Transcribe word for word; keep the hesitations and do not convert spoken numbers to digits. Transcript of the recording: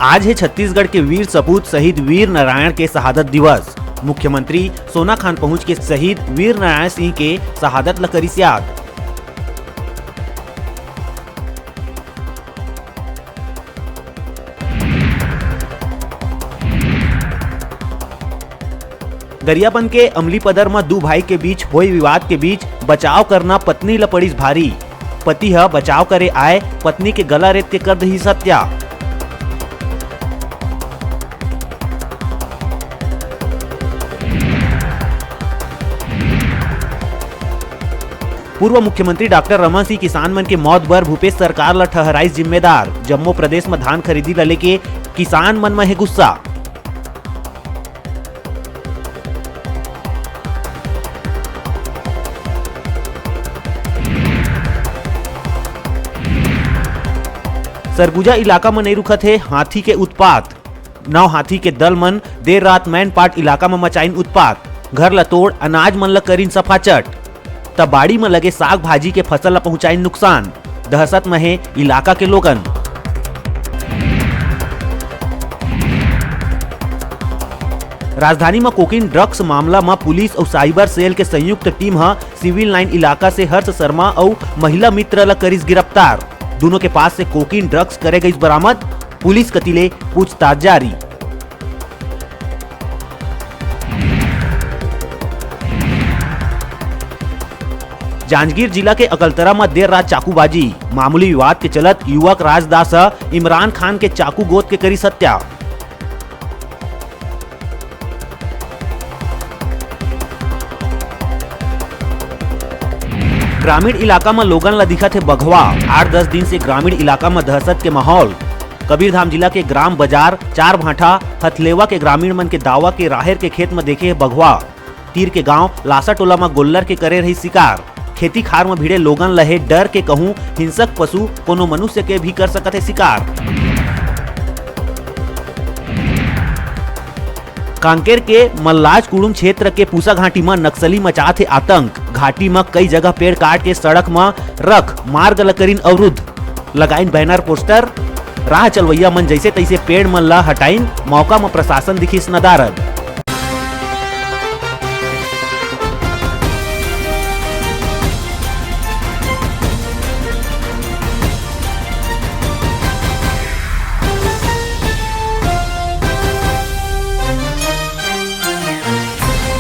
आज हे छत्तीसगढ़ के वीर सपूत शहीद वीर नारायण के शहादत दिवस। मुख्यमंत्री सोनाखान पहुंच के शहीद वीर नारायण सिंह के शहादत ल करिस याद। गरियाबंद के अमलीपदर म दू भाई के बीच होय विवाद के बीच बचाव करना पत्नी ल पड़िस भारी। पति ह बचाव करे आय पत्नी के गला रेत के कर दिस हत्या। पूर्व मुख्यमंत्री डॉक्टर रमन सिंह किसान मन के मौत बर भूपेश सरकार ल ठहराइस जिम्मेदार। जम्मो प्रदेश म धान खरीदी ल लेके किसान मन म हे गुस्सा। सरगुजा इलाका म नइ रुकत हे हाथी के उत्पात। नौ हाथी के दल मन देर रात मैनपाट इलाका म मचाइन उत्पात। घर ल तोड़ अनाज मन ल करिन सफाचट। त बाड़ी म लगे साग भाजी के फसल ल पहुंचाइन नुकसान। दहशत म हे इलाका के लोगन। राजधानी म कोकीन ड्रग्स मामला म पुलिस अउ साइबर सेल के संयुक्त टीम ह सिविल लाइन इलाका से हर्ष शर्मा अउ महिला मित्र ल करिस गिरफ्तार। दूनों के पास से कोकीन ड्रग्स करे गइस बरामद। पुलिस कति ले पूछताछ जारी। जांजगीर जिला के अकलतरा म देर रात चाकूबाजी। मामूली विवाद के चलत युवक राजदास ह इमरान खान के चाकू गोद के करिस हत्या। ग्रामीण इलाका म लोगन ल दिखत हे बघवा। आठ दस दिन से ग्रामीण इलाका म दहशत के माहौल। कबीरधाम जिला के ग्राम बाजार चार भांठा हथलेवा के ग्रामीण मन के दावा के राहेर के खेत म देखे हे बघवा। तीर के गांव लासा टोला म गोल्लर के करे रही शिकार। खेती खार म भिड़े लोगन ल हे डर के कहूं हिंसक पशु कोनो मनुष्य के भी कर सकत हे शिकार। कांकेर के मल्लाज कुड़ुम क्षेत्र के पूसा घाटी म नक्सली मचात हे आतंक। घाटी म कई जगह पेड़ काट के सड़क म रख मार्ग ल करिन अवरुद्ध। लगाइन बैनर पोस्टर। राह चलवइया मन जइसे तइसे पेड़ मन ल हटाइन। मौका म प्रशासन दिखिस नदारद।